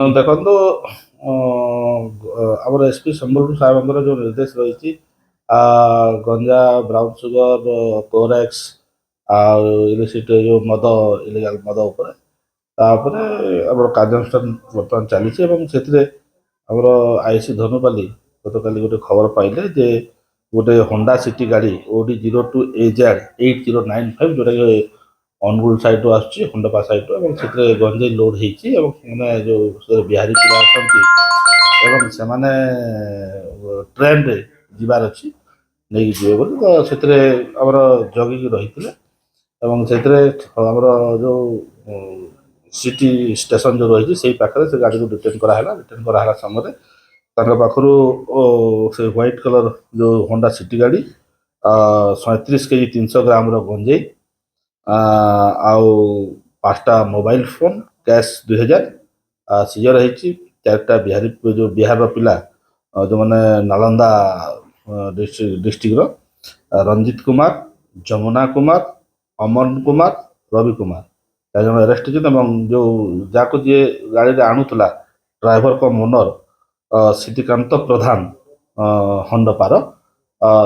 ଦେଖନ୍ତୁ, ଆମର ଏସ୍ପି ସମ୍ବଲପୁର ସାହେବଙ୍କର ଯେଉଁ ନିର୍ଦ୍ଦେଶ ରହିଛି, ଗଞ୍ଜା, ବ୍ରାଉନ୍ ସୁଗର, କୋରେକ୍ସ ଆଉ ଇଲିସିଟ୍ ଯେଉଁ ମଦ, ଇଲିଗାଲ ମଦ ଉପରେ, ତାପରେ ଆମର କାର୍ଯ୍ୟାନୁଷ୍ଠାନ ବର୍ତ୍ତମାନ ଚାଲିଛି। ଏବଂ ସେଥିରେ ଆମର ଆଇସି ଧନୁପାଲି ଗତକାଲି ଗୋଟେ ଖବର ପାଇଲେ ଯେ ଗୋଟେ ହୋଣ୍ଡା ସିଟି ଗାଡ଼ି OD 02 AZ 8095, ଯେଉଁଟାକି ଅନୁଗୁଳ ସାଇଡ଼ରୁ ଆସୁଛି, ହଣ୍ଡପା ସାଇଡ଼ରୁ, ଏବଂ ସେଥିରେ ଗଞ୍ଜେଇ ଲୋଡ୍ ହେଇଛି ଏବଂ ସେମାନେ ଯେଉଁ ସେ ବିହାରୀ ପିଲା ଅଛନ୍ତି ଏବଂ ସେମାନେ ଟ୍ରେନରେ ଯିବାର ଅଛି, ନେଇକି ଯିବେ ବୋଲି। ତ ସେଥିରେ ଆମର ଜଗିକି ରହିଥିଲେ ଏବଂ ସେଥିରେ ଆମର ଯେଉଁ ସିଟି ଷ୍ଟେସନ ଯେଉଁ ରହିଛି, ସେଇ ପାଖରେ ସେ ଗାଡ଼ିକୁ ଡିଟେନ୍ କରାହେଲା। ଡିଟେନ୍ କରାହେଲା ସମୟରେ ତାଙ୍କ ପାଖରୁ ସେ ହ୍ୱାଇଟ୍ କଲର୍ ଯେଉଁ ହୋଣ୍ଡା ସିଟି ଗାଡ଼ି, 37 କେଜି 300 ଗ୍ରାମର ଗଞ୍ଜେଇ ଆଉ ପାଞ୍ଚଟା ମୋବାଇଲ ଫୋନ୍, କ୍ୟାସ୍ 2000 ସିଜର ହେଇଛି। ଚାରିଟା ବିହାରୀ, ଯେଉଁ ବିହାରର ପିଲା, ଯେଉଁମାନେ ନାଳନ୍ଦା ଡିଷ୍ଟ୍ରିକ୍ଟର, ରଞ୍ଜିତ କୁମାର, ଯମୁନା କୁମାର, ଅମନ କୁମାର, ରବି କୁମାର, ଚାରି ଜଣ ଆରେଷ୍ଟ ହେଇଛନ୍ତି। ଏବଂ ଯେଉଁ ଯାହାକୁ ଯିଏ ଗାଡ଼ିରେ ଆଣୁଥିଲା, ଡ୍ରାଇଭର କମ୍ ଓନର ସିଦ୍ଧିକାନ୍ତ ପ୍ରଧାନ, ହଣ୍ଡପାର,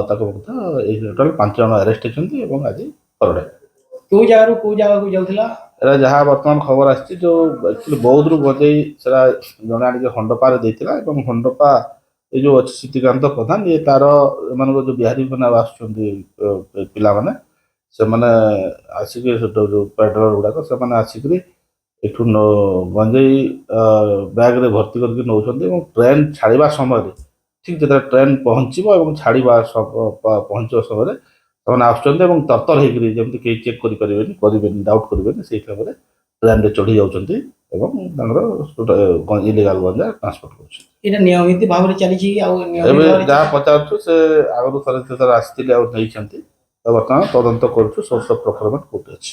ତାକୁ ମଧ୍ୟ ଏଇ ଟୋଟାଲ ପାଞ୍ଚ ଜଣ ଆରେଷ୍ଟ ହେଇଛନ୍ତି ଏବଂ ଆଜି କୋର୍ଟରେ କୋଉ ଜାଗାରୁ କୋଉ ଜାଗାକୁ ଯାଉଥିଲା? ଏଟା ଯାହା ବର୍ତ୍ତମାନ ଖବର ଆସିଛି, ଯୋଉ ଆକ୍ଚୁଆଲି ବୌଦ୍ଧରୁ ଗଞ୍ଜେଇ ସେଟା ଜଣେ ଆଣିକି ହଣ୍ଡପାରେ ଦେଇଥିଲା। ଏବଂ ହଣ୍ଡପା ଏ ଯୋଉ ଅଛି ସିଦ୍ଧିକାନ୍ତ ପ୍ରଧାନ, ଇଏ ତାର ଏମାନଙ୍କ ଯୋଉ ବିହାରୀ ମାନେ ଆସୁଛନ୍ତି, ପିଲାମାନେ, ସେମାନେ ଆସିକି ସେଠୁ ଯୋଉ ପେଡଲର ଗୁଡାକ, ସେମାନେ ଆସିକିରି ଏଠୁ ଗଞ୍ଜେଇ ବ୍ୟାଗରେ ଭର୍ତ୍ତି କରିକି ନେଉଛନ୍ତି। ଏବଂ ଟ୍ରେନ୍ ଛାଡ଼ିବା ସମୟରେ, ଠିକ୍ ଯେତେବେଳେ ଟ୍ରେନ୍ ପହଞ୍ଚିବ ଏବଂ ଛାଡ଼ିବା ପହଞ୍ଚିବା ସମୟରେ ସେମାନେ ଆସୁଛନ୍ତି ଏବଂ ତରତର ହେଇକିରି ଯେମିତି କେହି ଚେକ୍ କରିପାରିବେନି, କରିବେନି, ଡାଉଟ୍ କରିବେନି, ସେଇ ହିସାବରେ ଟ୍ରେନରେ ଚଢ଼ି ଯାଉଛନ୍ତି ଏବଂ ତାଙ୍କର ଇଲିଗାଲ ଗଞ୍ଜା ଟ୍ରାନ୍ସପୋର୍ଟ କରୁଛନ୍ତି। ଏଇଟା ନିୟମିତ ଭାବରେ ଚାଲିଛି କି ଆଉ ନିୟମିତ ଏବେ ଭାବରେ ଯାହା ପଚାରୁଛୁ, ସେ ଆଗରୁ ଥରେ ଥରେ ଆସିଥିଲେ ଆଉ ନେଇଛନ୍ତି। ତ ବର୍ତ୍ତମାନ ତଦନ୍ତ କରୁଛୁ, ସୋର୍ସ ଅଫ୍ ପ୍ରୋକ୍ୟୁରମେଣ୍ଟ କୋଉଠି ଅଛି।